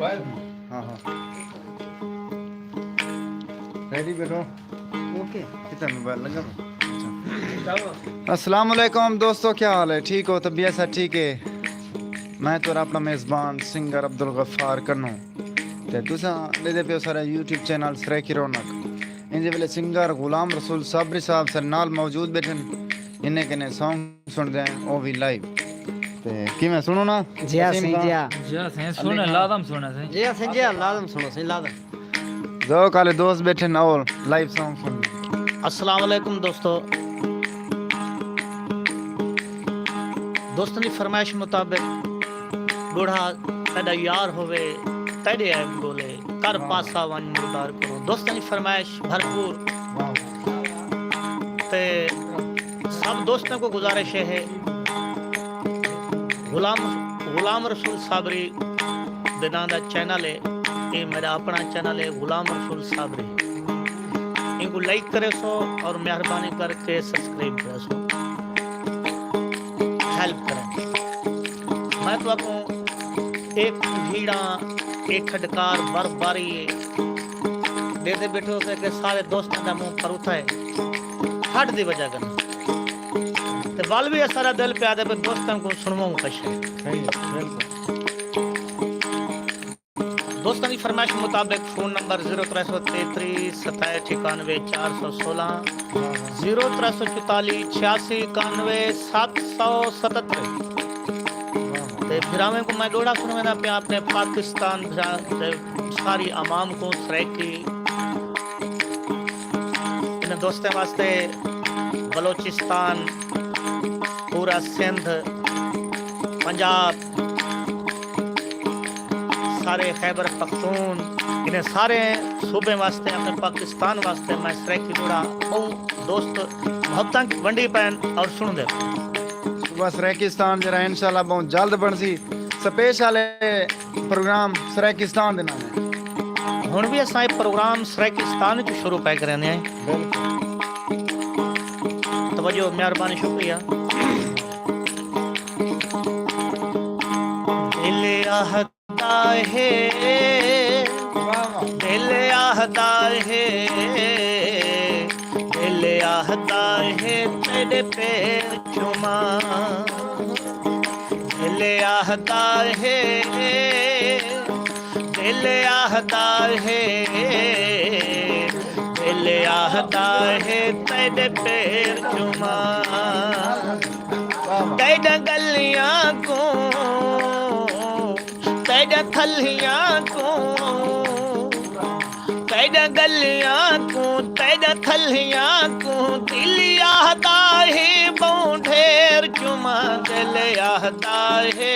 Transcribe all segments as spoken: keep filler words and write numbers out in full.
ہاں ہاں، ریڈی بیٹھو۔ اوکے، کتنا موبائل لگا؟ اچھا۔ السلام علیکم دوستو، کیا حال ہے؟ ٹھیک ہو؟ طبیعت سب ٹھیک ہے؟ میں تو اپنا میزبان سنگر عبدالغفار کنوں، تے تساں ݙیہدے پیو سارا یوٹیوب چینل سرائیکی رونق۔ ایندے ویلے سنگر غلام رسول صابری صاحب سارے نال موجود بیٹھن، انہیں کنے سانگ سݨدے ہیں، او وی لائیو۔ تے کیویں، سݨو نا؟ جی ہاں وسیم سئیں، خان؟ جی ہاں۔ جی ہاں سئیں، سݨے، لازم سݨے سئیں۔ جی ہاں سئیں، جی ہاں، لازم سݨو سئیں، لازم۔ ذوق والے دوست بیٹھے نال، لائیو سانگ سݨ۔ السلام علیکم دوستو۔ دوستاں دی فرمائش مطابق، ݙوہڑا تیݙا یار ہووے، تیݙے عیب ڳولے، کر واہ۔ پاسا ونڄ مردار کرو۔ دوستاں دی فرمائش بھرپور۔ واہ۔ تے سب دوستاں کو گزارش ہے، غلام، غلام رسول صابری دے ناں دا چینل ہے، اے میرا اپنا چینل ہے غلام رسول صابری۔ اینکوں لائک کرے سو اور مہربانی کر کے سبسکرائب کرے سو، ہیلپ کریں۔ میں تہاکوں ایک بھیڑاں، ایک کھڈکار برف باری ہے۔ ݙیہدے بیٹھو سے کہ سارے دوستاں دا منہ پروتھا ہے، ٹھڈ دی وجہ کنوں۔ تے ول وی اساݙا دل پیا تے دوستاں کوں سݨواؤں کچھ۔ صحیح ہے، بالکل۔ دوستاں دی فرمائش مطابق فون نمبر زیرو ترے سو تینتری ستائیس اکانوے چار سو سولہ، زیرو ترے سو چوتالی چھیاسی اکانوے ست سو ستتر۔ تے بھراویں کوں میں ݙوہڑا سݨویندا پیاں اپݨے پاکستان بھرا تے ساری عوام کوں، سرائیکی، انہاں دوستیں واسطے، بلوچستان، پورا سندھ، پنجاب، سارے خیبر پختون، انہیں سارے صوبیں واسطے، اپݨے پاکستان واسطے میں سرائیکی ݙوہڑا ٻہوں دوست محبتاں ونڈی پئن اور سݨدے۔ صوبہ سرائیکستان جیڑھا انشاءاللہ ٻہوں جلد بݨسی، سپیشل اے پروگرام سرائیکستان دے نال ہے۔ ہݨ وی اساں اے پروگرام سرائیکستان وچ شروع پئے کریندے ہیں۔ بالکل۔ توجہ، مہربانی، شکریہ۔ دل آہدا ہے، واہ واہ۔ دل آہدا ہے، دل آہدا ہے تیݙے پیر چوماں۔ دل آہدا ہے، دل آہدا ہے، دل آہدا ہے تیݙے پیر چوماں۔ تیݙاں ڳلیاں کوں، تیݙاں تھلیاں کوں، تیݙاں ڳلیاں کوں، تیݙاں تھلیاں کوں، دل آہدا ہے ٻہوں ڈھیر چوماں، دل آہدا ہے،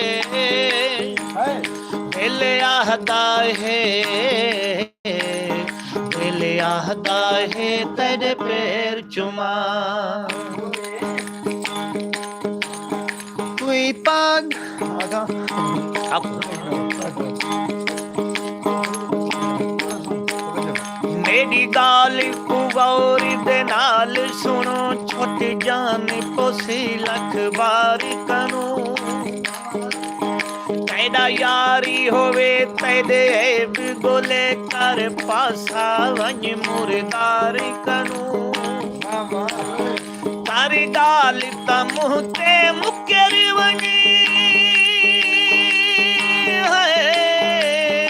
دل آہدا ہے، دل آہدا ہے تیݙے پیر چوماں۔ کوئی پاگ میݙی ڳالھ کوں غور دے نال سݨو، چھٹ ڄاݨ پوسی لکھ وار کنوں۔ تیݙا یاری ہووے، تیݙے عیب ڳولے، کر پاسا ونڄ مردار کنوں۔ کر ڳالھ تاں منہ تے مکر ونڄ، ہائے،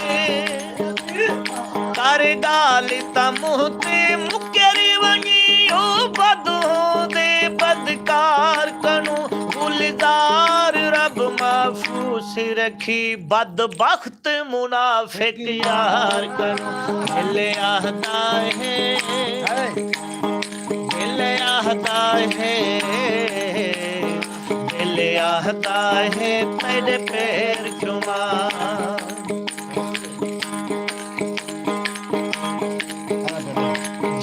کر ڳالھ تاں منہ تے مکر ونڄ، او بد ہوندے بدکار کنوں۔ گلزار رب محفوظ رکھی، بدبخت منافق یار کنوں۔ دل آہدا ہے، دل آہدا ہے، دل آہدا ہے تیݙے پیر چوماں۔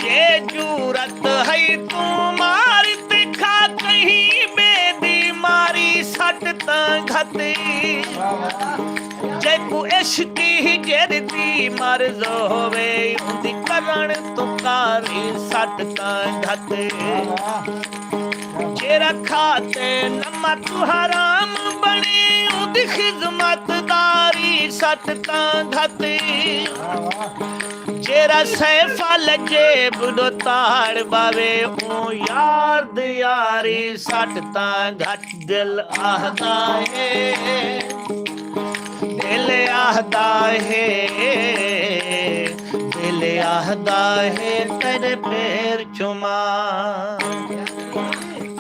جے جرات ہئی توں مار تے کھا، کہیں ٻئے دی ماری سٹ تاں گھت۔ جیکوں عشق ہجر دی مرض ہووے، اوندی کرݨ توں کاری سٹ تاں گھت۔ جیڑھا کھا تے نہ توں حرام بݨی اوندی خدمت داری، سٹ تاں گھت۔ جیڑھا سیف لڄے ٻڈو تاڑ ٻاوے، اوں یار دی یاری سٹ تاں گھت۔ دل آہدا ہے، دل آہدا ہے، دل آہدا ہے تیݙے پیر چما۔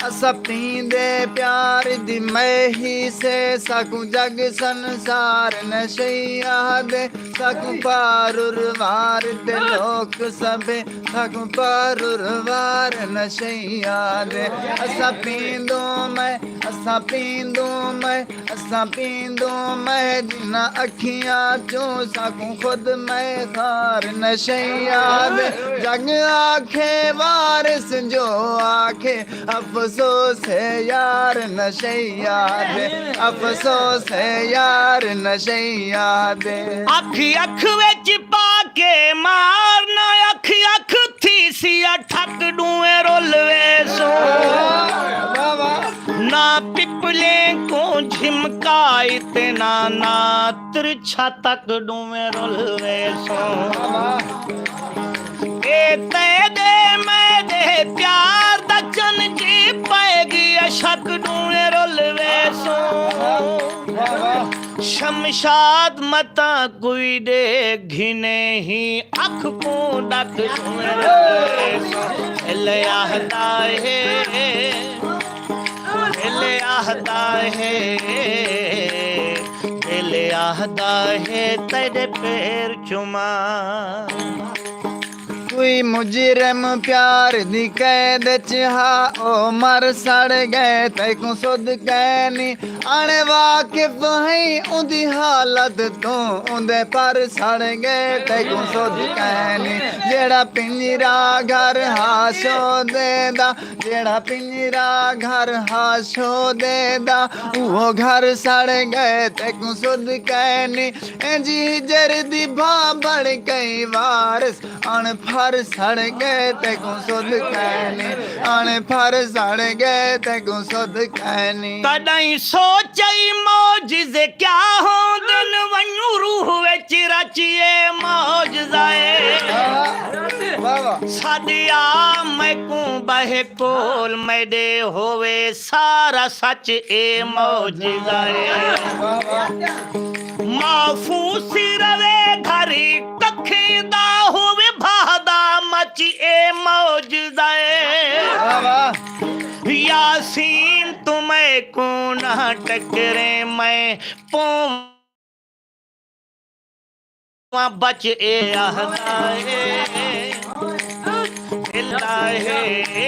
اساں پیندے پیار دی مہی سے، ساکوں جڳ سنسار نشئی آہدے، ساکوں پارور وار دے لوک سبھے، ساکوں پارور وار نشئی آہدے۔ اساں پیندوں میں، اساں پیندوں میں، اساں پیندوں میں جنہاں اکھیاں چوں، ساکوں خود میں خار نشئی آہدے۔ جڳ آکھے وارث جو آکھے، افسوس ہے یار نشئی آہدے، افسوس ہے یار نشئی آہدے۔ اکھ اکھ وچ پا کے مار، نہ اکھ اکھ تھیسی اٹھک، ݙوہیں رل ویسوں۔ واہ واہ۔ نہ پپلیں کوں جھمکائی تے نہ، نہ ترچھا تک، ݙوہیں رل ویسوں۔ واہ واہ۔ اے تیݙے میݙے پیار دا چن جی پئے ڳیا شک، ݙوہیں رل ویسوں۔ واہ واہ۔ شمشاد متاں کوئی ݙے گھنے ہی اکھ کوں ݙک، ݙوہیں رل ویسوں۔ دل آہدا ہے، دل آہدا ہے، دل آہدا ہے تیݙے پیر چما۔ کوئی مجرم پیار دی قید اچ ہا، او مر سڑ ڳئے، تیکوں سدھ کینی۔ اݨ واقف ہئیں اوندی حالت توں، اوندے پر سڑ ڳئے، تیکوں سدھ کینی۔ جیڑھا پنجرا گھر ہا شودے دا، جیڑھا پنجرا گھر ہا شودے دا، اوہو گھر سڑ ڳئے، تیکوں سدھ کینی۔ اینجھی ہجر دی بھا بݨ کئی وارث، اݨ پھر سڑ ڳئے، تیکوں سدھ کینی۔ اݨ پھر سڑ ڳئے، تیکوں سدھ کینی۔ تݙاہیں سوچ اے معجزے کیا ہوندن، ونڄوں روح وچ رچ اے معجزہ اے۔ واہ واہ۔ سݙ آ میکوں ٻہہ کول، میݙے ہووے سارا سچ اے معجزہ اے۔ واہ واہ۔ محفوظ روے گھر ککھیں دا، ہووے بھا دا مچ اے معجزہ اے۔ واہ واہ۔ یاسین توں میکوں نہ ٹکریں، میں پوواں بچ اے آہدا ہے، دل آہدا ہے،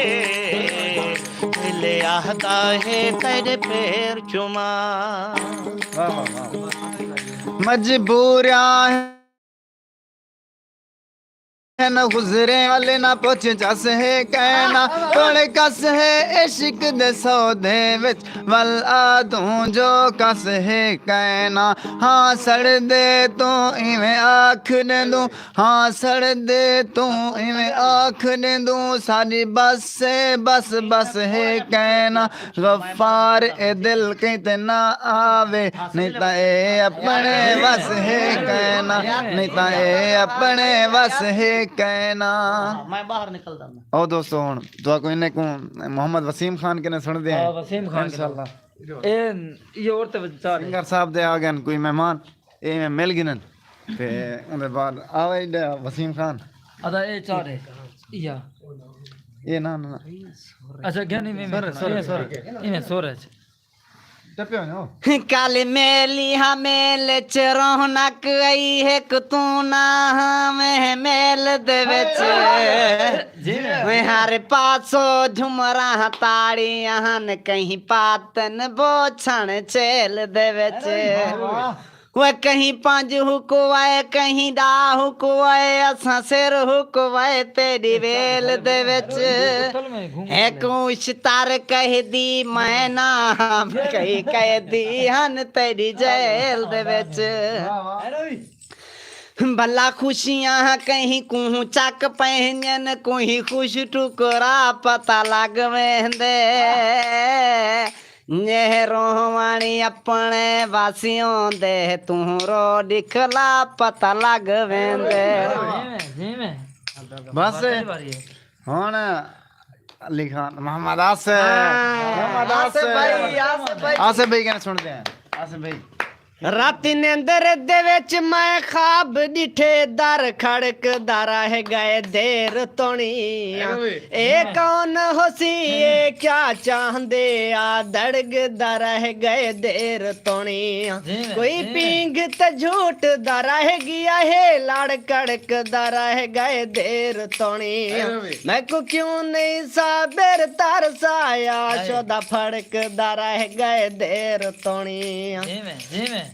دل آہدا ہے تیݙے پیر چما۔ واہ واہ واہ۔ مجبوریاں ہن گزرے ول، نہ پچھ چس ہے کینا، تڑ کس ہے عشق دے سودے وچ، ول آدھوں جو کس ہے کینا۔ ہاں سڑدے توں ایویں آکھ ݙیندوں، ہاں سڑدے توں ایویں آکھ ݙیندوں، ساݙی بس ہے، بس، بس ہے کینا۔ غفار اے دل کہیں تے نہ آوے، نہیں تاں اے اپݨے وس ہے کینا، نہیں تاں اے اپݨے وس ہے کینا۔ میں باہر نکلدا میں۔ او دوستو، ہݨ تہاکوں انہیں کوں محمد وسیم خان کنے سݨدے ہیں۔ ہاں، وسیم خان کنے۔ انشاءاللہ۔ اے، اے اور تے چار۔ سنگر صاحب دے آ ڳئن کوئی مہمان، اے میں مل گھنن۔ تے اوندے بعد آوے ݙے وسیم خان۔ ادا اے چار ہے۔ یا۔ اے نہ، نہ، نہ۔ اچھا، گھنی میں، سورج، سورج، اے سورج۔ اے میں سورج۔ ٹپے ہوئے ہو۔ کل میلی ہا میل اچ رونق آئی، ہک توں نہ ہاویں میل دے وچ۔ جی۔ میں ہر پاسو جھمراں تاڑیاں ہن، کہیں پاتن بوچھݨ چیل دے وچ۔ ارے واہ۔ وے کہیں پنج ہک وے، کہیں ݙاہ ہک وے، اساں سر ہک وے تیݙی ویل دے وچ۔ ہک اشتر کہہ دی میں نہ ہم، کئی قیدی ہن تیݙی جیل دے وچ۔ بھلا خوشیاں کہیں کوں چک پہنجن، کوئی خوش ٹکرا پتہ لڳ ویندے۔ نہروں وانی اپݨے واسیوں دے، توں رو ݙکھلا پتہ لڳ ویندے۔ جیویں، جیویں۔ بس۔ بس۔ ہݨ علی خان، محمد آصف۔ ہاں، محمد آصف آصف۔ بھائی، آصف بھائی۔ آصف بھائی کنے سݨدے ہیں۔ آصف بھائی۔ راتی نیندر دے وچ میں خواب ݙٹھے، در کھڑکدا رہ ڳئے دیر توݨی۔ اے کون ہوسی، اے کیا چاہندے آ، دھڑکدا رہ ڳئے دیر توݨی۔ جی میں، کوئی جی میں۔ پینگھ تے جھوٹ دا رہ ڳیا ہے، لڑ کڑک دا رہ ڳئے دیر توݨی۔ اے وے۔ میکوں کیوں نہیں صابر ترس آیا، ہائے۔ شودا پھڑک دا رہ ڳئے دیر توݨی۔ جی میں، جی میں۔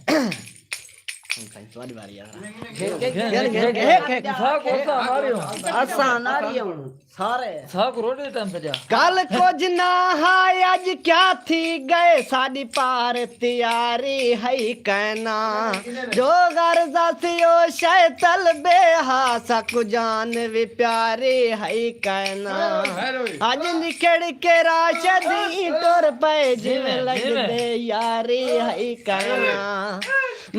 تہاݙی واری آ۔ گھن، گھن، گھن، گھن۔ اساں ناری ہوں۔ سارے۔ ساکوں روٹی دے ٹائم تے ݙیا۔ کل کجھ نہ ہا، اڄ کیا تھی ڳئے، ساݙی پار تیاری ہئی کائنا۔ جو غرض اسی او شے طلبے ہا، ساکوں جان وی پیاری ہئی کائنا۔ اڄ نکھڑ کے راشد ایں ٹر پئے، جیویں جیویں، جیویں۔ لڳدے یاری ہئی کائنا۔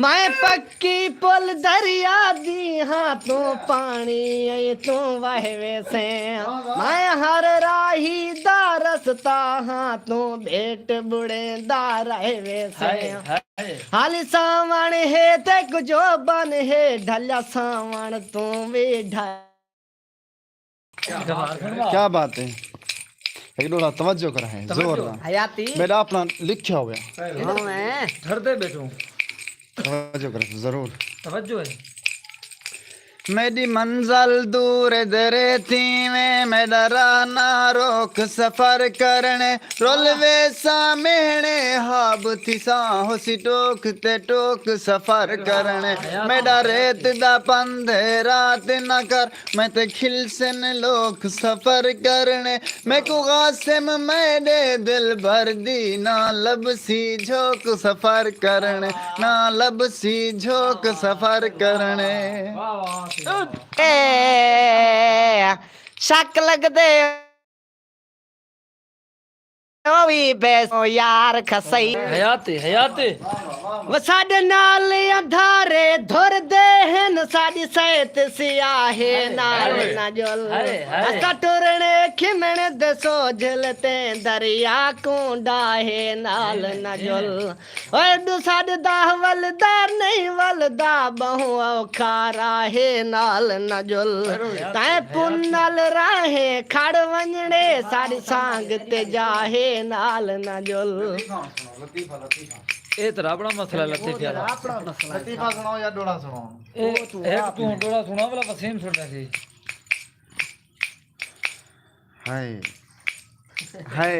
میں پک کی پل دریا دی ہاں، توں پاݨی ایں توں واہ ویسیں۔ میں ہر راہی دا رستہ ہاں، توں بھیٹ ٻوڑیں دا رہ ویسیں۔ ہائے، ہائے۔ حالی ساوݨ ہے تے کجھ بن ہے، ڈھلیا ساوݨ توں وی ڈھل۔ کیا بات ہے۔ کیا بات ہے۔ ہک ݙوہڑا توجہ کراہیں، توجہ۔ زور نال۔ حیاتی۔ میݙا اپݨا لکھیا ہویا۔ ہاں، میں۔ ڈھردے ٻیٹھوں۔ توجہ کراہیں، ضرور۔ توجہ ہے۔ میݙی منزل دور درے تھیویں، میݙا راہ نہ روک سفر کرݨے۔ رل ویساں مہݨے ہاب تھیساں، ہوسی ٹوک تے ٹوک سفر کرݨے۔ میݙا ریت دا پندھ ہے رات نہ کر، میں تے کھلسن لوک سفر کرݨے۔ میکوں قاسم میݙے دلبر دی نہ لبھسی جھوک سفر کرݨے، نہ لبھسی جھوک سفر کرݨے۔ اے شک لڳدے او وی بیسوں یار کھسائی۔ حیاتی، حیاتی۔ وساݙے نال اندھارے دھر دے ہن، ساݙی سیت سیاہ ہے نال نہ جل۔ ہائے، ہائے۔ اساں ٹرݨے کھمݨ دے سوجھل تے، دریا کوں ݙاہے نال نہ جل۔ اوئے ݙو ساݙ داہ ولدا نہیں ولدا، ٻہوں اوکھا راہے نال نہ جل۔ تیں پن نال راہیں کھڑ ونڄݨے، ساݙی سانگ تے جاہے نال نہ جل۔ لطیفہ، لطیفہ۔ اے تیرا اپݨا مسئلہ ہے، لطیفہ والا۔ اپݨا مسئلہ ہے۔ لطیفہ سݨاؤ یا ݙوہڑا سݨاؤ؟ اے او توں ہک آپ توں ݙوہڑا سݨا، بھلا وسیم سݨدا سی۔ ہائے۔ ہائے۔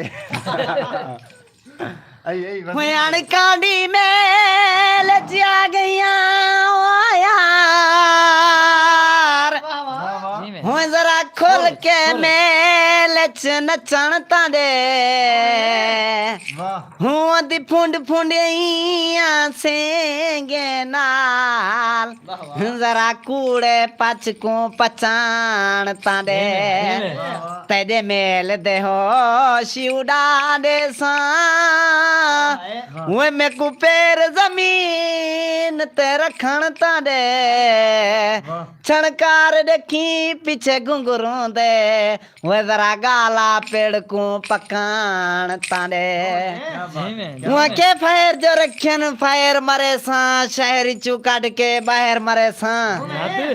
ائی، ائی، بس۔ ہوئے اݨ کانڈی میل اچ آ ڳئیاں، او یار۔ واہ، واہ۔ جی میں۔ ہوئے ذرا کھل کھل، کے کھل۔ میل اچ نچݨ تاں ݙے۔ واہ۔ ہوں دی پھنڈ پھنڈیاں سینگے نال۔ واہ واہ۔ ذرا کوڑے پچ کوں پچاݨ تاں ݙے۔ جیویں، جیویں۔ تیݙے میل دے ہوش اݙا ݙیساں۔ واہ۔ اوئے میکوں پیر زمین تے رکھݨ تاں ݙے۔ واہ۔ چھݨکار ݙیکھیں پچھے گھنگھروں دے۔ اوئے ذرا ڳالا پیڑ کوں پکاݨ تاں ݙے۔ جیویں، اوئے جیویں۔ کے فائر جو رکھن، فائر مریساں، شہر چوں کڈھ کے ٻاہر مریساں۔ ہائے۔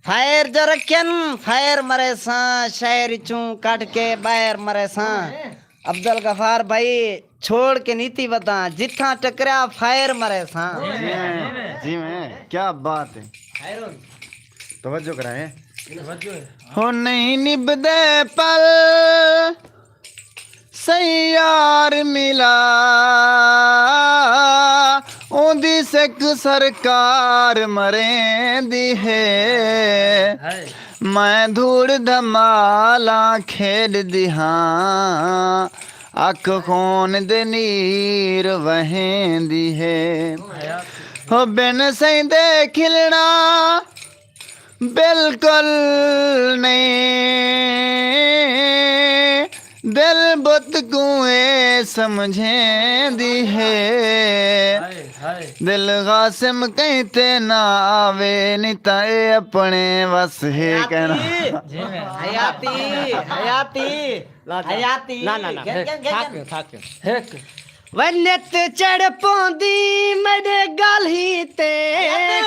فائر جو رکھن، فائر مریساں، شہر چوں کڈھ کے ٻاہر مریساں۔ عبدالغفار بھائی، چھوڑ کے نیتی وداں، جتھاں ٹکریا فائر مریساں۔ جیویں، جیویں، کیا بات ہے۔ توجہ کرائیں۔ توجہ ہے۔ ہو نہیں نبھدے پل سئیں یار ملا، اوندی سک سرکار مریندی ہے۔ ہائے۔ میں دھوڑ دھمالاں کھیݙدی ہاں، اکھ خون دے نیر وہیندی ہے۔ ہو بن سئیں دے کھلݨا بالکل نہیں، دل بت کوں اے سمجھیندی ہے۔ دل قاسم کہیں تے نہ آوے، نی تاں اے اپݨے وس ہے کہنا۔ حیاتی، حیاتی، حیاتی۔ نہ، نہ، نہ۔ گھن، گھن، گھن، گھن۔ ہک۔ ونت چڑھ پوندی میݙے ڳالھیں تے،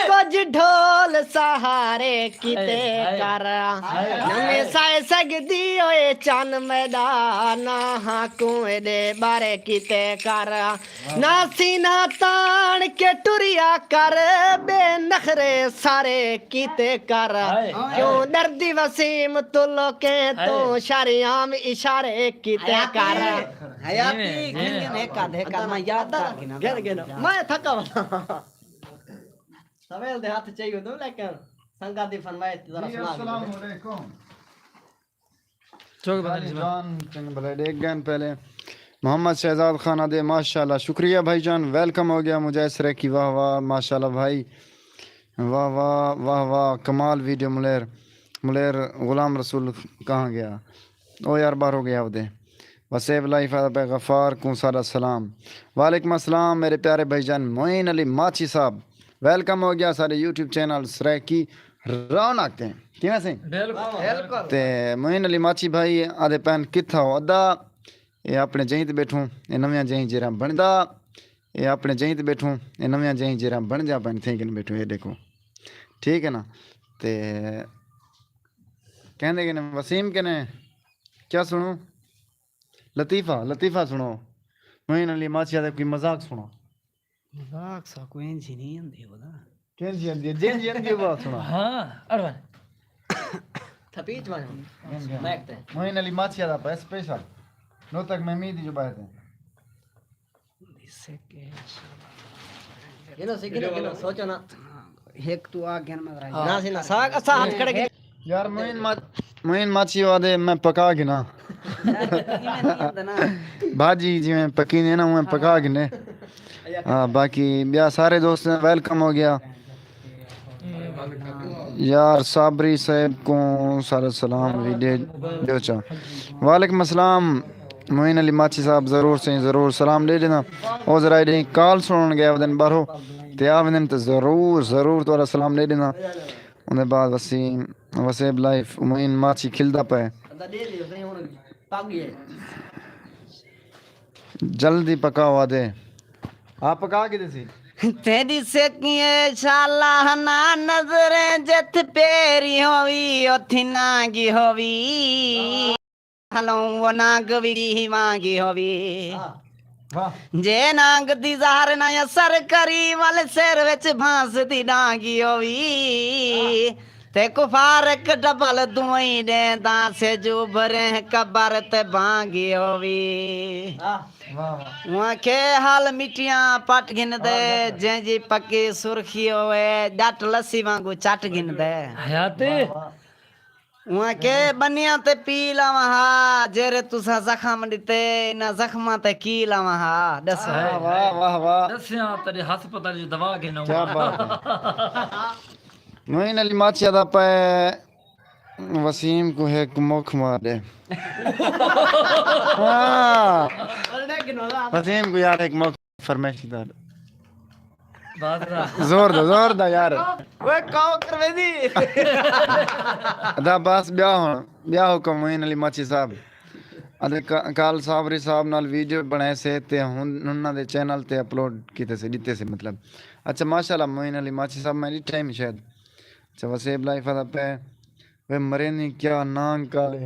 کجھ ڈھول سہارے کیتے کر۔ نویں سائے سڳدی ہوئے چن میݙا، نہ ہاں کوں ایݙے ٻارے کیتے کر۔ نہ سینہ تاݨ کے ٹریا کر، ٻئے نخرے سارے کیتے کر۔ کیوں ݙردی وسیم توں لوکیں توں، شریعام اشارے کیتے کر۔ حیاتی، گھن، گھن، ہک ادھ، ہک ادھ، میں یاد کر گھناں۔ گھن، گھن، میں تھکا وساں۔ سویل دے ہتھ چاہیے ہوندے، لیکن سنگت دی فرمائش ذرا سنا ݙیندے۔ چوک بندے جی۔ جان چنگ بھلے ݙیکھ ڳئن پہلے۔ محمد شہزاد خان آہدے ماشاءاللہ، شکریہ بھائی جان، ویلکم ہو گیا مجاہد سرائیکی، واہ واہ ماشاءاللہ بھائی، واہ واہ واہ واہ، کمال ویڈیو۔ ملیر، ملیر غلام رسول کہاں گیا؟ او یار باہر ہو گیا ودے۔ وسیب لائف آہدا پئے غفار کوں ساݙا سلام۔ وعلیکم السلام میرے پیارے بھائی جان معین علی ماچھی صاحب، ویلکم ہو گیا ساݙے یوٹیوب چینل سرائیکی رونق تے۔ کیویں سئیں؟ بالکل۔ تے معین علی ماچھی بھائی آہدے پئن کتھا ہو ادا؟ اے اپݨے جئیں تے ٻیٹھوں، اے نویاں جئیں جیرھاں بݨدا، اے اپݨے جئیں تے ٻیٹھوں، اے نویاں جئیں جیرھاں بݨدیاں پئن، تھیں کن ٻیٹھوں، اے ݙیکھو۔ ٹھیک ہے نا؟ تے کہندے کہ وسیم کنے کیا سݨوں؟ لطیفہ، لطیفہ سݨو۔ معین علی ماچھی آہدے کوئی مذاق سݨا۔ مذاق سا کوئی انج ہی نہیں آندی ہودا۔ کینجھی آندی ہے؟ جینجھی آندی ہے، وہ سݨا۔ ہاں، اڑ ونڄ۔ تھپیچ ونڄ مائک تے۔ معین علی ماچھی آہدا پئے اسپیشل۔ نو تک میں امید ہی جو ٻاہر تے۔ گھنو سی، گھنو، گھنو، سوچو نا۔ ہک تو آ گھن مت رہی۔ نہ سی، نہ، ساگ اساں ہتھ کھڑے گھن۔ یار معین ما-، معین ماچھی آہدے میں پکا گھناں۔ بھاجی جیویں پکیندے نا، اونویں پکا گھنے۔ ہاں، باقی ٻیا سارے دوست ویلکم ہو گیا۔ یار صابری صاحب کوں سارا سلام وی ݙے ݙیو چا۔ وعلیکم السلام معین علی ماچھی صاحب، ضرور سئیں، ضرور سلام ݙے ݙینداں۔ او ذرا ݙینہہ کال سݨݨ ڳئے ودن ٻاہروں تے آ ویندن تے ضرور، ضرور تہاݙا سلام ݙے ݙینداں۔ اوندے بعد وسیم، وسیب لائف، معین ماچھی کھلدا پئے۔ جلدی پکاؤ آہدے۔ آپ پکا کے دیسی۔ تیݙی سیکیں شالا نہ نظریں، جتھ پیری ہووی اتھی نانگی ہووی۔ ہلوں وہ نانگ وی ہی وانگی ہووی۔ واہ۔ جے نانگ دی زہر نہ اثر کری، ول سر وچ بھانس دی ڈانگی ہووی۔ تے کفار ہک ڈبل دوئیں ݙیندا سے، جو بھریں قبر تے بھانگی ہووی۔ واہ واہ۔ اونکھے حال مٹیاں پٹ گھندے، جیں جی پکی سرخی ہووے، ڄٹ لسی وانگوں چٹ گھندے۔ حیاتی۔ اونکھے ٻنیاں تے پی لاواں ہا، جیرے تساں زخم ݙتے، انہاں زخماں تے کی لاواں ہا؟ ݙسو۔ واہ واہ واہ واہ۔ ݙسیاں تیݙے ہسپتال جو دوا گھن کیا آواں۔ بات ہے۔ معین علی ماچھی آہدا پئے وسیم کوں ہک مکھ مار ݙے۔ ہاں۔ وسیم کوں یار ہک مکھ فرمائشی دار۔ بادشاہ۔ زور دا، زور دا یار۔ اوئے کاؤ کرویندی۔ ادا بس ٻیا ہݨ، ٻیا حکم معین علی ماچھی صاحب۔ ادے کا-، کال صابری صاحب نال ویڈیو بݨائے سے تے ہن انہاں دے چینل تے اپلوڈ کیتے سے، ݙتے سے مطلب۔ اچھا ماشاءاللہ معین علی ماچھی صاحب میں ݙٹھا ہی شاید۔ اچھا وسیب لائف آہدا پئے، وے مرینی کیا نانگ کالے۔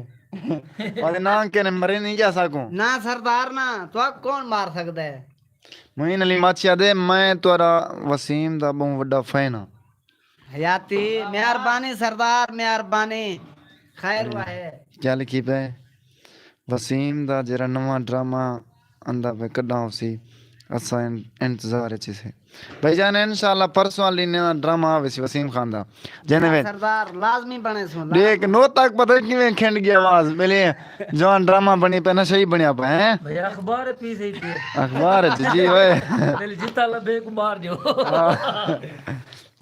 آہدے نانگ کنے مرینی کیا ساکوں؟ نہ سردار نہ، تہاکوں کون مار سڳدا ہے؟ معین علی ماچھی آہدے میں تہاݙا وسیم دا ٻہوں وݙا فین ہاں۔ حیاتی، مہربانی سردار، مہربانی۔ خیر واہ ہے۔ کیا لکھی پئے؟ وسیم دا جیڑھا نواں ڈرامہ آندا پئے کݙاں ہوسی؟ اساں ان-، انتظار اچ سے۔ بھائی جان انشاءاللہ پرسوں آلی نے ڈرامہ آوے سی وسیم خان دا۔ جیندے وچ سردار لازمی بݨے سوں۔ ݙیکھ نو تک پتہ کیویں کھنڈ گئی آواز ملے۔ جوان ڈرامہ بݨی پئے نشئی بݨیا پئے ہیں۔ بھئی اخبار پی سہی پی۔ اخبار اچ جی اوئے۔ دل جتا لبے کو مار جو۔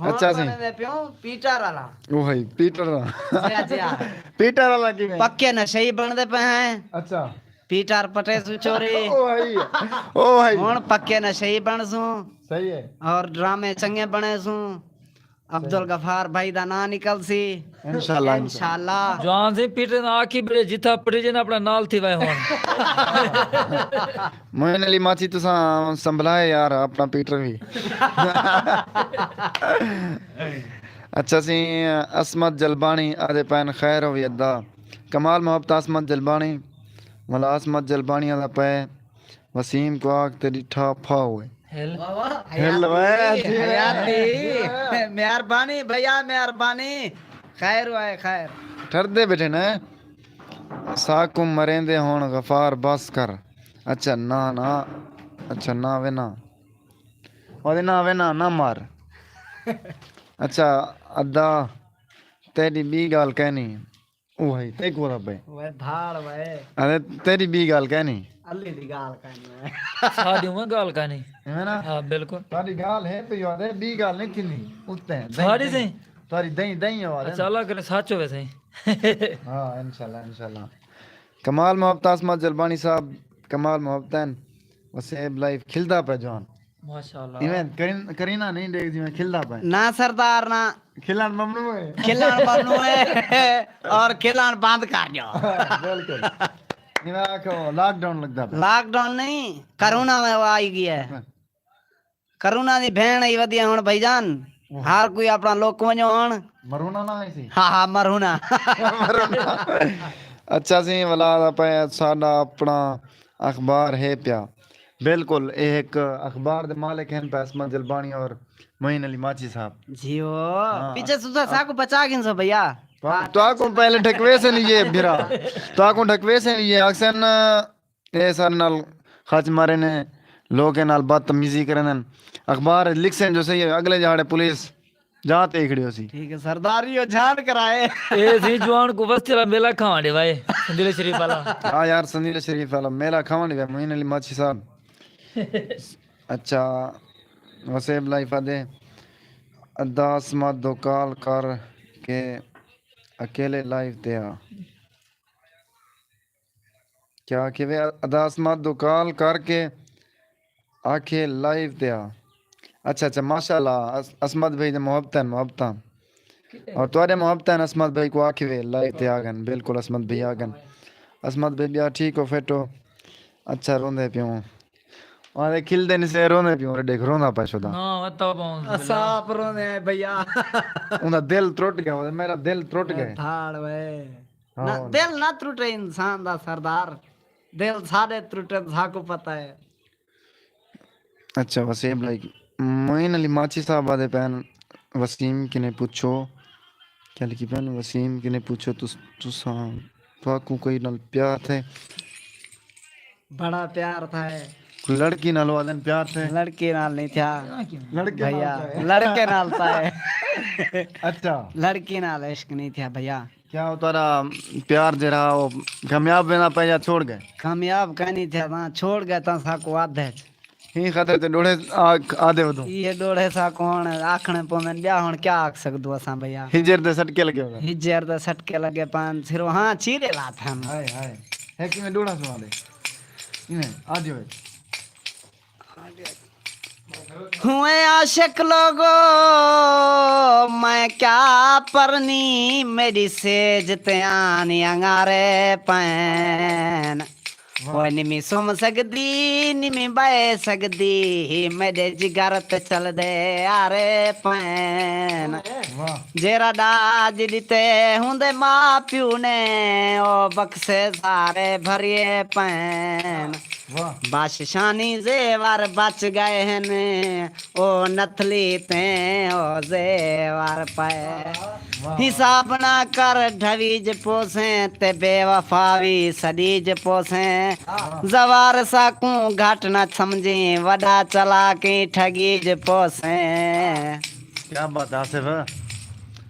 اچھا سی۔ بݨدے پیوں پیٹر والا۔ اوہی پیٹر دا۔ جی، جی۔ پیٹر والا کیویں؟ پکے نشئی بݨدے پئے ہیں۔ اچھا۔ پیٹر پٹے سوں چوری۔ او بھائی، او بھائی۔ ہن پکے نشئی بن سوں۔ صحیح ہے۔ اور ڈرامے چنگے بنے سوں۔ عبد الغفار بھائی دا ناں نکل سی۔ انشاءاللہ، انشاءاللہ۔ جوان سی پیٹر نہ آکھی بڑے، جتھا پڑی جن اپنا نال تھی وے ہون۔ معین علی ماچی، تساں سنبھلائے یار اپنا پیٹر بھی۔ اچھا سی، عصمت جلبانی آدھے پین خیر ہوئی ادا۔ کمال محبت عصمت جلبانی، ملا عصمت جلبانی آدھا پے وسیم کو آکھ تے ڈٹھا پھا ہوئے۔ ہل۔ واہ واہ۔ ہل وے جی۔ حیاتی۔ مہربانی بھیا، مہربانی۔ خیر ہوئے خیر۔ ٹھردے بیٹھے نے۔ ساکوں مریندے ہون غفار بس کر۔ اچھا نا نا۔ اچھا نا وے نا۔ اوہدے نا وے نا، نہ مار۔ اچھا ادا تیری بی گال کہنی۔ او بھائی، تے کو رب ہے۔ وے دھاڑ وے۔ ارے تیری بی گال کہنی۔ علی دی گال کہنی وے۔ ساڈی میں گال کہنی۔ ہے نا؟ ہاں بالکل۔ تاری گال ہے پی آدھے بی گال نہیں تھیندی۔ اتنے۔ ساڈی سی۔ تاری دیں دیں آواز۔ اچھا اللہ کرے سچ ہوے سی۔ ہاں انشاءاللہ، انشاءاللہ۔ کمال محبت عصمت جلبانی صاحب، کمال محبت ہیں۔ وسیب لائف کھلدا پہ جوان۔ ماشاءاللہ۔ ایویں کرین-، کرینا نہیں دیکھ جی میں کھلدا پہ۔ نہ سردار نہ۔ کھلن ممنوع ہے۔ کھلن ممنوع ہے اور کھلن بند کر جو۔ بالکل۔ ایویں آکھو لاک ڈاؤن لگدا پہ۔ لاک ڈاؤن نہیں، کرونا میں وہ آئی گیا ہے۔ کرونا دی بھین ہی ودی ہن بھائی جان۔ ہر کوئی اپنا لوک ونجو ہن۔ مرونا نہ آئی سی۔ ہاں ہاں مرونا۔ اچھا سی ولا پہ ساڈا اپنا اخبار ہے پیا۔ بالکل، اے ایک اخبار دے مالک ہیں پہ عصمت جلبانی اور معین علی ماچی صاحب۔ جیو۔ ہاں۔ پیچھے سوسا سا کو بچا گن سو بھیا۔ تو کو پہلے ڈھکوے سے نہیں یہ بھرا۔ تو کو ڈھکوے سے نہیں یہ اکثر اے سارے نال خچ مارے نے، لوکیں نال بدتمیزی کرن۔ اخبار لکھ سن جو صحیح ہے، اگلے جاڑے پولیس جا تے کھڑی ہو سی۔ ٹھیک ہے سردار جی، وہ جھان کرائے۔ اے سی جوان کو بس تیرا میلہ کھاوان دے وائے سندیل شریف والا۔ ہاں یار، سندیل شریف والا میلہ کھاوان دے وائے، معین علی ماچی صاحب۔ اچھا، وسیب لائف آدھے ادا عصمت دو کال کر کے اکیلے لائف تے آ۔ کیا کہ وے ادا عصمت دو کال کر کے آکھے لائیو تے آ۔ اچھا اچھا، ماشاءاللہ، عص-، عصمت بھائی دے محبتاں محبتاں۔ اور تواڈے محبتاں عصمت بھائی کو آکھے وے لائیو تے آ گن۔ بالکل عصمت بھائی آ گن۔ عصمت بھائی بیا ٹھیک ہو، فٹ ہو؟ اچھا، روندے پیوں۔ اور کھلدے نہیں سے، روندے پیوں، ڈیکھ روندا پے شدا۔ ہاں، توبہ اعوذ باللہ۔ اساں آپ روندے ہیں بھیا۔ اوندا دل ترٹ گیا، میرا دل ترٹ گیا۔ دھاڑ وے۔ ہاں۔ نہ، دل نہ ترٹے انسان دا سردار، دل سارے ترٹن، ساکو پتہ ہے۔ اچھا، وسیم لائک معین علی ماچی صاحب آدھے پین، وسیم کنے پوچھو، کیا لکھی پین؟ وسیم کنے پوچھو، تس-، تساں، تہاکوں کوئی نال پیار تھے؟ بڑا پیار تھا ہے۔ کوئی لڑکی نال وادن پیار تھے؟ لڑکی نال نہیں تھیا۔ لڑکے نال بھیا، تھے۔ لڑکے نال تھا ہے۔ اچھا۔ لڑکی نال عشق نہیں تھیا بھیا۔ کیا وہ تہاڈا پیار جیڑھا وہ کامیاب ویندا پے یا چھوڑ گئے؟ کامیاب کائنی تھیا تاں چھوڑ گئے تاں ساکو آدھے چ۔ ہی خاطر تے ڈوڑے آدھے ودوں۔ یہ ڈوڑے ساکو ہن آکھنے پوندن، بیا ہن کیا آکھ سکدو اساں بھیا۔ ہجر دے سٹکے لگے ہوئے۔ ہجر دے سٹکے لگے پن سرو، ہاں، چیرے لات ہن۔ ہائے ہائے۔ ہے کیویں ڈوڑا سنا دے۔ ایویں آدھے ہوئے۔ ہوئے عاشق لوگو، میں کیا پرنی، میری سیج تے آنی انگارے پین۔ وہ نمی سم سگدی، نمی بئے سگدی، میرے جگر تے چل دے آرے پین۔ واہ۔ جیرا ڈاج ڈتے ہوندے ماں پیو نے، او بکسے سارے بھریے پین۔ واہ۔ بخشانی زیور بچ گئے ہن، او نتھلی تے او زیور پئے۔ واہ۔ حساب نہ کر ڈھویج پوسیں، تے بے وفا وی سڈیج پوسیں۔ واہ۔ زوار ساکوں گھٹ نہ سمجھیں، وڈا چلاکیں ٹھگیج پوسیں۔ کیا بات ہے آصف۔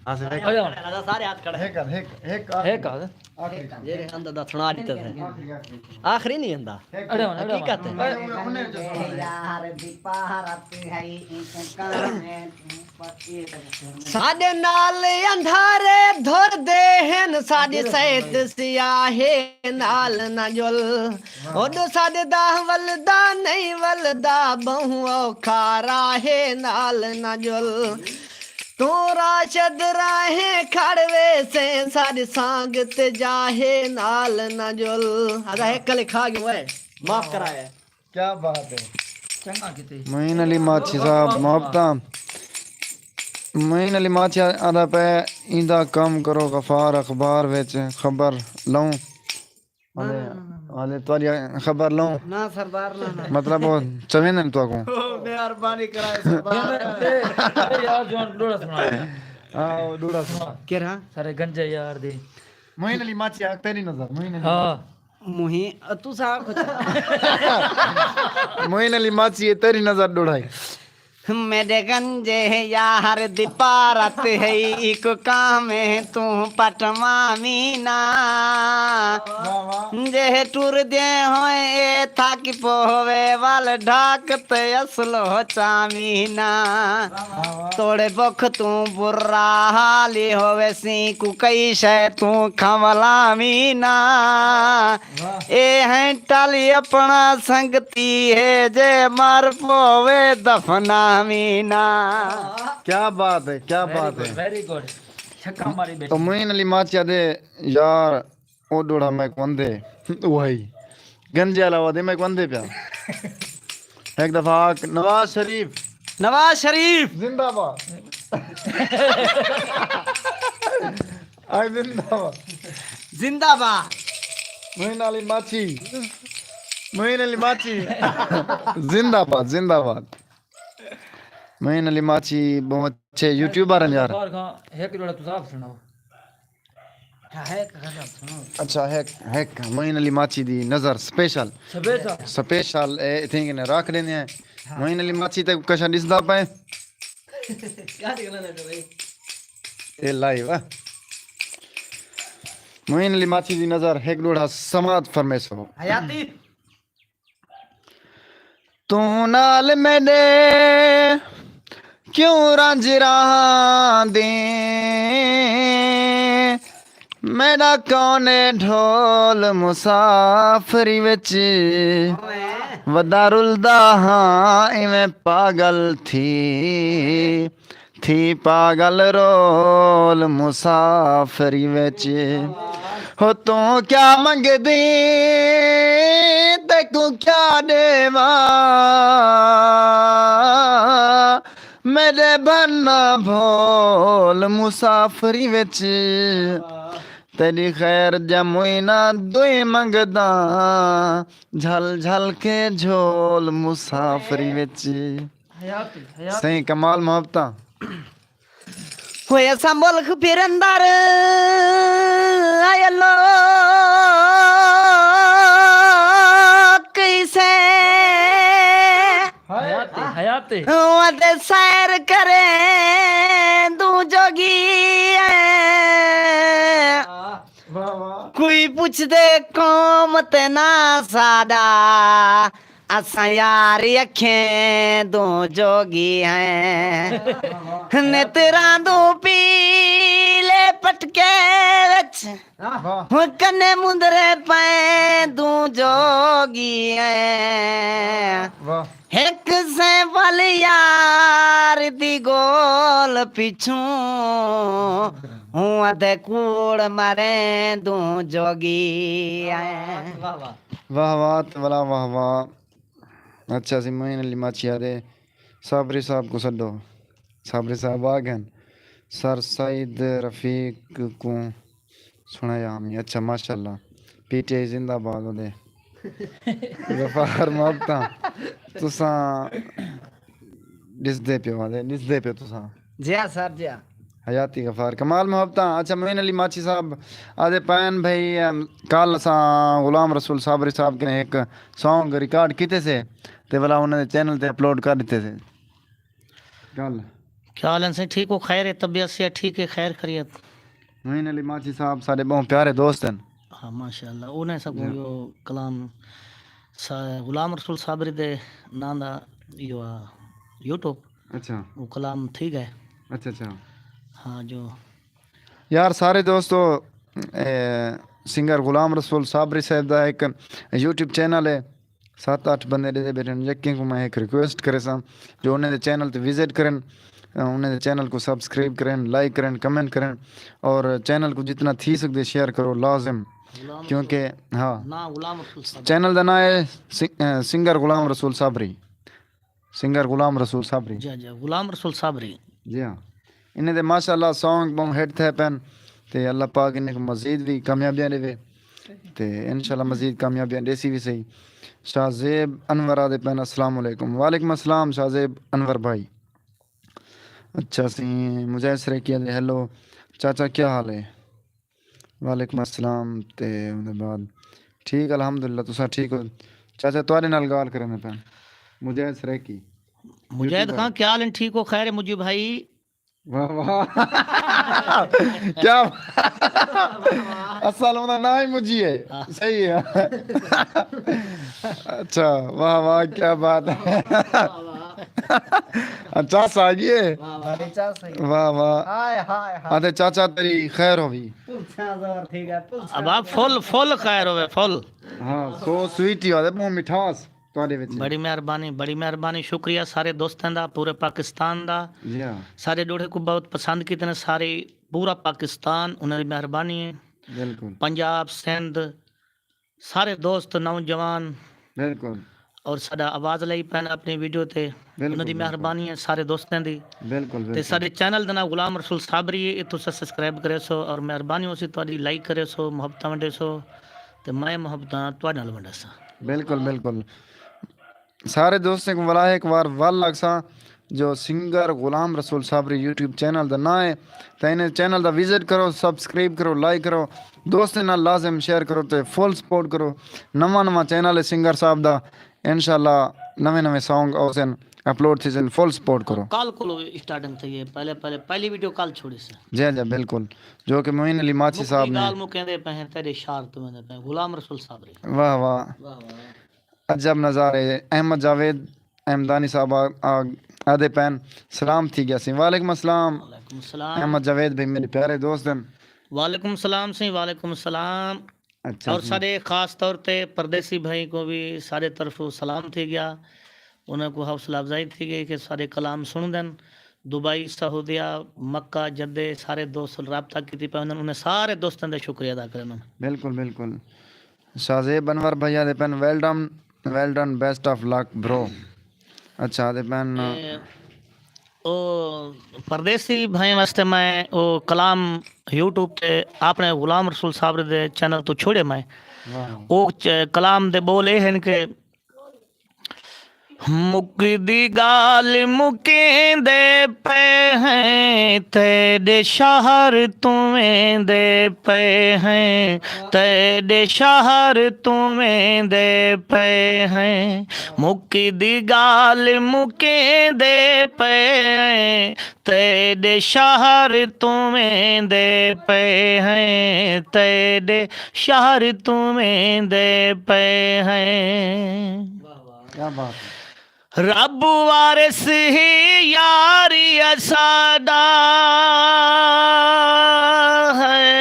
ہاں سر، ہک۔ اڑے ہن۔ سارے ہتھ کھڑے۔ ہک ہتھ، ہک، ہک ہک ہتھ۔ ہک ہتھ۔ آخری۔ جیڑھے ہند دا سݨا ݙتا سر۔ آخری ہتھ۔ آخری نہیں ہندا۔ ہک۔ اڑے ہن، اڑے ہن۔ حقیقت ہے۔ اے، اے، اے، اے۔ یار دی پارت ہئی، اینکوں کاویں توں پتی۔ ساݙے نال اندھارے دھر دے ہن، ساݙی صحت سیاہ ہے، نال نہ جل۔ اݙ ساݙے دا ولدا نہیں ولدا، ٻہوں اوکھا راہ ہے، نال نہ جل۔ توں راشد راہیں کھڑ ویسیں، ساݙی سانگت جاہے، نال نہ جل۔ ادا ہک کلے کھا ڳیوں اے، معاف کرائے۔ کیا بات ہے۔ چنڳا کیتے۔ معین علی ماچھی صاحب، محبتاں۔ معین علی ماچھی آہدا پئے، ایندا کم کرو غفار، اخبار وچ خبر لوں۔ نہ، ہلے، نہ، نہ، نہ۔ ہلے تہاݙی خبر لوں۔ نہ سردار، نہ، نہ۔ مطلب، او چویندن تہاکوں۔ او، مہربانی کرائے سردار۔ اے، اے، اے یار، جو ݙوہڑا سݨا۔ ہاں، او ݙوہڑا سݨا۔ کیڑھا؟ سارے گنجے یار دی۔ معین علی ماچھی آکھ تیݙی نظر، معین علی۔ ہاں۔ مہیں، تساں آکھو چا۔ معین علی ماچھی، تیݙی نظر ݙوہڑائی۔ میݙے گنجے یار دی پارت ہئی، ایکوں کاویں توں پٹواویں نا۔ واہ واہ۔ جے ٹردیں ہوئیں اے تھک پووے، ول ڈھاک تے اصلو چاویں نا۔ واہ واہ۔ توڑے بکھ توں برا حالی ہوویسی، کوں کئی شے توں کھولاویں نا۔ واہ۔ اے ہینٹل اپݨا سنگتی ہے، جے مر پووے دفناویں نا۔ کیا بات ہے، کیا بات ہے۔ ویری گڈ، ویری گڈ۔ چھکا ماری بیٹھے۔ او معین علی ماچھی آہدے یار، او ݙوہڑا میکوں اندے، اوہی۔ گنجے آلا آہدے میکوں اندے پیا۔ ہک دفعہ آکھ، نواز شریف۔ نواز شریف۔ زندہ باد۔ آکھ زندہ باد۔ زندہ باد۔ معین علی ماچھی۔ معین علی ماچھی۔ زندہ باد، زندہ باد۔ معین علی ماچھی بہت اچھے یوٹیوبر ہیں یار۔ غفار خان، ہک ݙوہڑا تساں آپ سݨاؤ۔ اچھا، ہک غزل سݨاؤ۔ اچھا، ہک، ہک معین علی ماچھی دی نظر سپیشل۔ سپیشل۔ سپیشل، اے اتھیں کنے رکھ ݙیندے ہیں۔ ہاں۔ معین علی ماچھی تے کشا ݙسدا پئے۔ کیا ݙسدا پئے بھائی؟ اے لائیو آ۔ معین علی ماچھی دی نظر، ہک ݙوہڑا سماعت فرمیسو۔ حیاتی۔ توں نال میݙے کیوں رنج راہندیں، میݙا کون اے ڈھول مسافری وچ، ودا رلدا ہاں ایویں پاگل تھی۔ تھی پاگل رول مسافری وچ۔ ہو توں کیا منگدی، تیکوں کیا ݙیواں، میݙے بھن نہ بھول مسافری وچ۔ تیݙی خیر جموئی نہ دوئی منگداں، جھل جھل کے جھول مسافری وچ۔ حیاتی، حیاتی۔ سئیں کمال محبتاں۔ ہوئے اساں ملک پھرندر، آئے لوک اسے۔ حیاتی، حیاتی۔ ہوں تے سیر کریں دوں جوگی اے۔ واہ واہ۔ کوئی پچھدے قوم تے نہ ساݙا، اساں یار اکھیں دوں جوگی ہیں۔ نتراں دوں پیلے پٹکے وچ، واہ۔ کنے مندرے پئیں دوں جوگی ہیں۔ واہ۔ ہک سئیں ول یار دی ڳول پچھوں، ہوں ادھے کوڑ مریں دوں جوگی ایں۔ واہ واہ۔ واہ واہ تے ولا واہ واہ۔ اچھا، سئیں معین علی ماچھی آہدے صابری صاحب کوں سݙو۔ صابری صاحب آ ڳئن۔ سر سعید رفیق کوں سݨایا ہمی۔ اچھا، ماشاءاللہ۔ پی ٹی آئی زندہ باد ہوندے۔ غفار محبتاں، تساں ݙسدے پیو، آہدے ݙسدے پیو تساں۔ جی ہاں سر، جی ہاں۔ حیاتی غفار، کمال محبتاں۔ اچھا، معین علی ماچھی صاحب آہدے پئن بھئی، ام، کل اساں غلام رسول صابری صاحب کنے ہک سانگ ریکارڈ کیتے سے تے ولا انہاں دے چینل تے اپلوڈ کر ݙتے سے۔ ڳالھ۔ کیا حال ہیں سائیں؟ ٹھیک ہو؟ خیر ہے؟ طبیعت صحت ٹھیک ہے؟ خیر خیریت؟ معین علی ماچھی صاحب ساݙے ٻہوں پیارے دوست ہن۔ ہاں، ماشاءاللہ۔ انہیں سب جی۔ کو کلام سا-، غلام رسول صابری دے ناں دا یو-، یوٹیوب اچھا۔ وہ کلام تھی ڳئے۔ اچھا، اچھا۔ ہاں جو۔ یار سارے دوستو، اے، سنگر غلام رسول صابری صاحب دا ایک یوٹیوب چینل ہے، ست اٹھ بندے ݙیہدے ٻیٹھن۔ یکیں کوں میں ایک ریکویسٹ کریساں جو انہیں دے چینل تے وزٹ کرن، انہیں دے چینل کو سبسکرائب کرن، لائک کرن، کمنٹ کرن، اور چینل کو جتنا تھی سکدے شیئر کرو لازم، غلام کیونکہ ہاں، نہ غلام رسول صابری۔ چینل دا ناں ہے سنگ-، اے، سنگر غلام رسول صابری۔ سنگر غلام رسول صابری۔ جی، جی، غلام رسول صابری۔ جی ہاں۔ انہیں دے ماشاءاللہ سانگ ٻہوں ہٹ تھئے پئن تے اللہ پاک انہیں کوں مزید وی کامیابیاں ݙیوے تے انشاءاللہ مزید کامیابیاں ݙیسی وی صحیح۔ شاہ زیب انور آہدے پئن، السلام علیکم۔ وعلیکم السلام شاہ زیب انور بھائی۔ اچھا سئیں، مجاہد سرائیکی آہدے، ہیلو چاچا، کیا حال ہے؟ وعلیکم السلام۔ تے اوندے بعد، ٹھیک الحمدللہ، تساں ٹھیک ہو؟ چاچا تہاݙے نال ڳالھ کریندے پئن، مجاہد سرائیکی۔ مجاہد یوٹیوبر۔ خان، کیا حال ہیں؟ ٹھیک ہو؟ خیر ہے مجیب بھائی؟ واہ واہ۔ کیا؟ اصل اوندا ناں ہی مجی ہے۔ ہاں۔ صحیح ہے۔ اچھا، واہ واہ، کیا بات ہے۔ اچھا، سا یہ۔ واہ واہ۔ واہ واہ۔ ہائے، ہائے، ہائے۔ آہدے چاچا تیری خیر ہووی۔ پلساں زور تھی ڳیا، پلساں ابا زور۔ فل، فل خیر ہووے، فل۔ ہاں، سو سویٹ ہی آہدے، منہ مٹھاس تہاݙے وچ۔ بڑی مہربانی، بڑی مہربانی، شکریہ سارے دوستاں دا، پورے پاکستان دا۔ جی ہاں۔ سارے ݙوہڑے کوں بہت پسند کیتے نے سارے، پورا پاکستان، انہاں دی مہربانی ہے۔ بالکل۔ پنجاب، سندھ، سارے دوست، نوجوان بالکل۔ اور ساݙا آواز لائی پئن اپݨی ویڈیو تے، بالکل، انہاں دی بالکل۔ مہربانی ہے سارے دوستاں دی۔ بالکل، تے بالکل۔ ساݙے چینل دا ناں غلام رسول صابری ہے، اتھوں سبسکرائب کریسو اور مہربانی ہوسی تہاݙی، لائک کریسو، محبتاں ونڈیسو تے میں محبتاں تہاݙے نال ونڈیساں۔ بالکل، بالکل۔ سارے دوستیں کوں ولا ایک وار ول آکھساں جو سنگر غلام رسول صابری یوٹیوب چینل دا ناں ہے، تاں انہیں چینل دا وزٹ کرو، سبسکرائب کرو، لائک کرو، دوستیں نال لازم شیئر کرو تے فل سپورٹ کرو۔ نواں نواں چینل ہے سنگر صاحب دا، انشاءاللہ نویں نویں سانگ اوسن اپلوڈ تھیسن، فل سپورٹ کرو۔ کل کولو سٹارٹنگ تھئی ہے، پہلے، پہلے، پہلی ویڈیو کل چھوڑی سے۔ جی، جی، بالکل۔ جو کہ معین علی ماچھی صاحب نے۔ ڳالھ مکیندے پئے ہیں، تیݙے اشعار توں ویندے پئے ہیں، غلام رسول صابری۔ واہ، واہ۔ واہ، واہ۔ عجب نظارے۔ احمد جاوید احمدانی صاحب آ-، آ-، آہدے پئن، سلام تھی ڳیا سئیں۔ وعلیکم السلام۔ وعلیکم السلام۔ احمد جاوید بھائی میݙے پیارے دوست ہن۔ وعلیکم السلام سئیں، وعلیکم السلام۔ اچھا اور سئیں۔ ساݙے خاص طور تے پردیسی بھائی کو بھی ساݙے طرفوں سلام تھی ڳیا، انہاں کو حوصلہ افزائی تھی ڳئی کہ ساݙے کلام سݨدن۔ دبئی، سعودیہ، مکہ، جدے سارے دوست رابطہ کیتی پئے ہن، انہیں سارے دوستاں دا شکریہ ادا کرݨا۔ بالکل، بالکل۔ شاہ زیب انور بھائی آہدے پئن، well done, well done, best of luck bro. اچھا، آہدے پئن۔ اے، او پردیسی بھائیں واسطے میں او کلام یوٹیوب تے اپݨے غلام رسول صابری دے چینل توں چھوڑے میں۔ واہ۔ او چ-، کلام دے ٻول اے ہن کہ مکدی ڳالھ مکیندے پئے ہیں، تیݙے شہر توں ویندے پئے ہیں، تیݙے شہر توں ویندے پئے ہیں۔ مکدی ڳالھ مکیندے پئے ہیں، تیݙے شہر توں ویندے پئے ہیں، تیݙے شہر توں ویندے پئے ہیں۔ کیا بات ہے۔ رب وارث ہی یاری اساݙا ہے،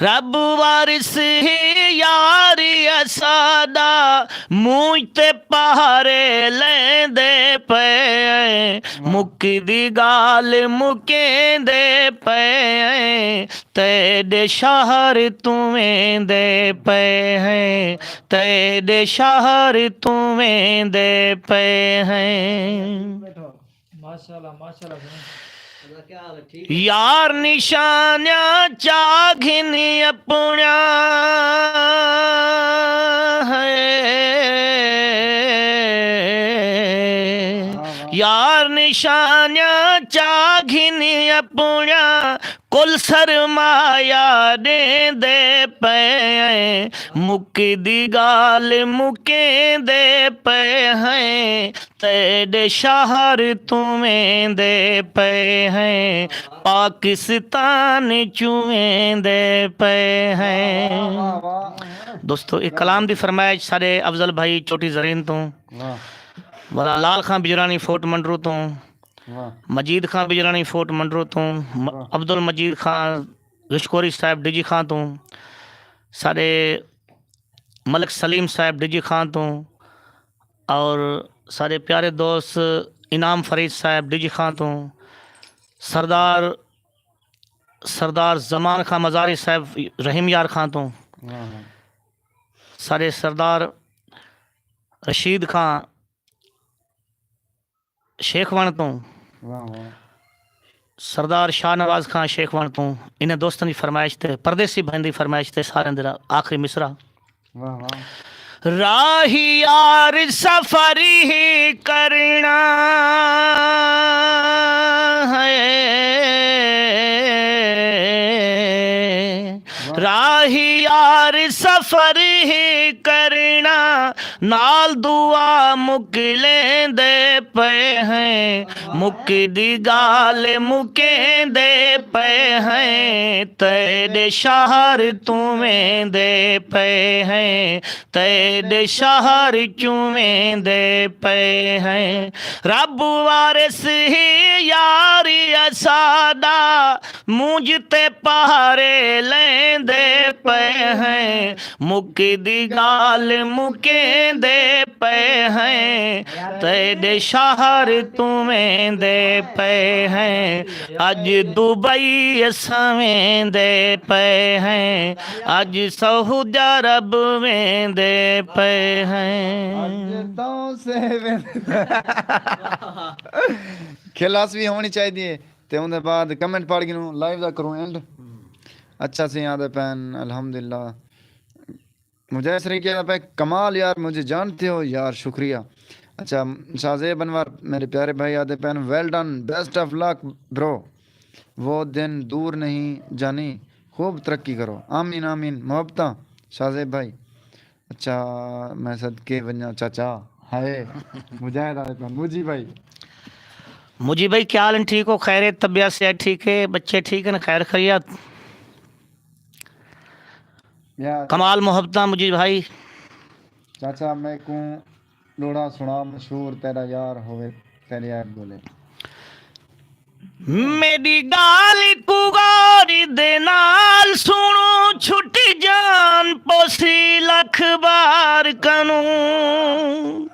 رب وارث ہی یاری اساݙا، مونجھ تے پہرے لیندے پئے ہیں، مکدی ڳالھ مکیندے پئے ہیں، تیݙے شہر توں ویندے پئے ہیں، تیݙے شہر توں ویندے پئے ہیں۔ ماشاءاللہ، ماشاءاللہ۔ یار نشانیاں چا گھن اپݨا ہے، یار نشانیاں چا گھن اپݨا، پل سرمایہ ݙیندے پئے ہیں، مکدی ڳالھ مکیندے پئے ہیں، تیݙے شہر توں ویندے پئے ہیں، پاکستان چوں ویندے پئے ہیں۔ دوستو، ایک کلام دی فرمائش سارے افضل بھائی چوٹی زرین توں، واہ۔ والا لال خان بجرانی فورٹ منڈرو توں، واہ۔ مجید خان بجرانی فورٹ منڈرو توں، م-، واہ۔ عبد المجید خان رشکوری صاحب ڈی جی خان توں، سارے ملک سلیم صاحب ڈی جی خان توں، اور سارے پیارے دوست انعام فرید صاحب ڈی جی خان توں، سردار، سردار زمان خان مزاری صاحب رحیم یار خان توں، واہ۔ سارے سردار رشید خان شیخ وݨ توں، واہ واہ۔ سردار شاہ نواز خان شیخ وݨ توں، انہیں دوستاں دی فرمائش تے، پردیسی بھائیں دی فرمائش تے، سارے دے آخری مصرع۔ واہ واہ۔ راہی یار سفر ہی کرݨا ہے، واہ۔ راہی یار سفر ہی کرݨا، نال دعا مکلیندے پئے ہیں، مکدی ڳالھ مکیندے پئے ہیں، تیݙے شہر توں ویندے پئے ہیں، تیݙے شہر چوں ویندے پئے ہیں۔ رب وارث ہی یار اساݙا، مونجھ تے پہرے لیندے پئے ہیں، مکدی ڳالھ مکیندے پئے ہیں، تیݙے شہر توں ویندے پئے ہیں، اڄ دبئی اساں ویندے پئے ہیں، اڄ سعودی عرب ویندے پئے ہیں۔ اڄ تاں سے ویندے۔ کھلاس بھی ہونی چاہیے۔ تے اوندے بعد کمنٹ پڑھ گھنوں، لائیو دا کروں اینڈ۔ اچھا سی آندے پین، الحمدللہ۔ مجاہد سرائیکی آندا پئے، کمال یار، مجھے جانتے ہو یار، شکریہ۔ اچھا، شاہ زیب انور، میرے پیارے بھائی آندے پین، ویل ڈن، بیسٹ آف لک برو، وہ دن دور نہیں جانی، خوب ترقی کرو، آمین آمین۔ محبتاں شاہ زیب بھائی۔ اچھا، میں صدقے ونڄاں چاچا۔ ہائے، مجاہد آندے پن، مجی بھائی۔ مجی بھائی، کیا حال ہیں؟ ٹھیک ہو؟ خیریت، طبیعت صحت ٹھیک ہے؟ بچے ٹھیک ہیں؟ خیر خیریت؟ یار۔ کمال محبتاں مجی بھائی۔ چاچا، میکوں ݙوہڑا سݨا مشہور، تیݙا یار ہووے، تیݙے عیب ڳولے۔ میݙی ڳالھ کوں غور دے نال سݨو، چھٹی جان پوسی لکھ بار کنوں۔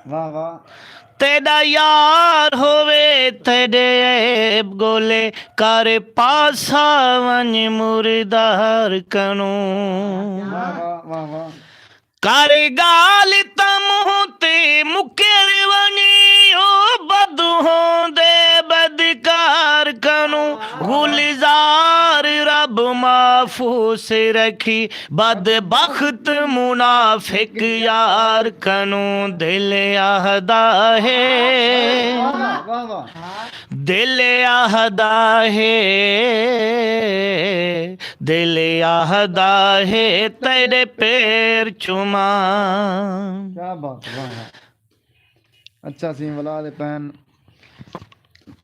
واہ واہ۔ تیݙا یار ہووے، تیݙے عیب ڳولے، کر پاسا ونڄ مردار کنوں۔ واہ واہ، واہ واہ۔ کر ڳالھ تاں منہ تے مکر ونڄی، او بد ہوندے بدکار کنوں۔ گلزار رب محفوظ رکھی، بدبخت منافق یار کنوں۔ دل آہدا ہے، واہ واہ۔ دل آہدا ہے، دل آہدا ہے تیݙے پیر چوماں۔ کیا بات، واہ واہ۔ اچھا سی ولا دے پین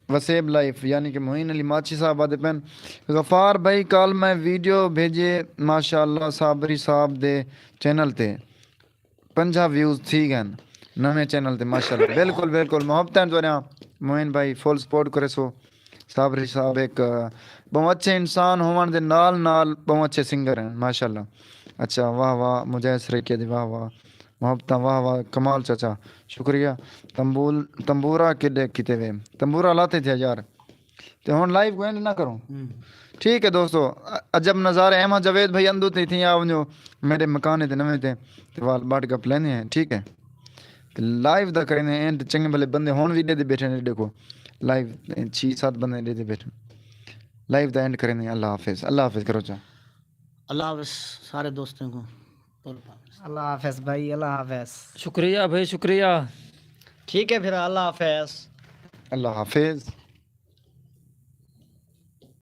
وسیب لائف، یعنی کہ معین علی ماچھی صاحب آندے پین، غفار بھائی، کل میں ویڈیو بھیجے، ماشاءاللہ، صابری صاحب دے چینل تے پنجاہ ویوز تھی ڳئن نویں چینل تے، ماشاءاللہ۔ بالکل، بالکل، محبتاں تہاݙیاں۔ معین بھائی، فل سپورٹ کریسو۔ صابری صاحب ہک، آ، ٻہوں اچھے انسان ہووݨ دے نال نال ٻہوں اچھے سنگر ہن، ماشاءاللہ۔ اچھا، واہ واہ، مجاہد سرائیکی دی، واہ واہ، محبتاں، واہ واہ، کمال چاچا، شکریہ۔ تنبول، تنبورہ کݙے کیتے وے؟ تنبورہ لاتے تھیا یار۔ تے ہݨ لائیو کوں اینڈ نہ کروں۔ ہوں۔ ٹھیک ہے دوستو، ع-، عجب نظارے۔ ایما جاوید بھائی اندو تے تھی آ ونڄو میݙے مکانے تے نویں تے، تے وال ٻڈ گپ لیندے ہیں، ٹھیک ہے؟ تے لائیو دا کریندے ہیں اینڈ، چنڳے بھلے بندے ہݨ وی ݙیہدے ٻیٹھے نے، ݙیکھو لائیو چھی ست بندے ݙیہدے ٻیٹھے۔ لائیو دا اینڈ کریندے ہیں۔ اللہ حافظ، اللہ حافظ کرو چا۔ اللہ حافظ سارے دوستوں کو۔ اللہ حافظ بھائی، اللہ حافظ۔ شکریہ بھائی، شکریہ۔ ٹھیک ہے پھر، اللہ حافظ۔ اللہ حافظ۔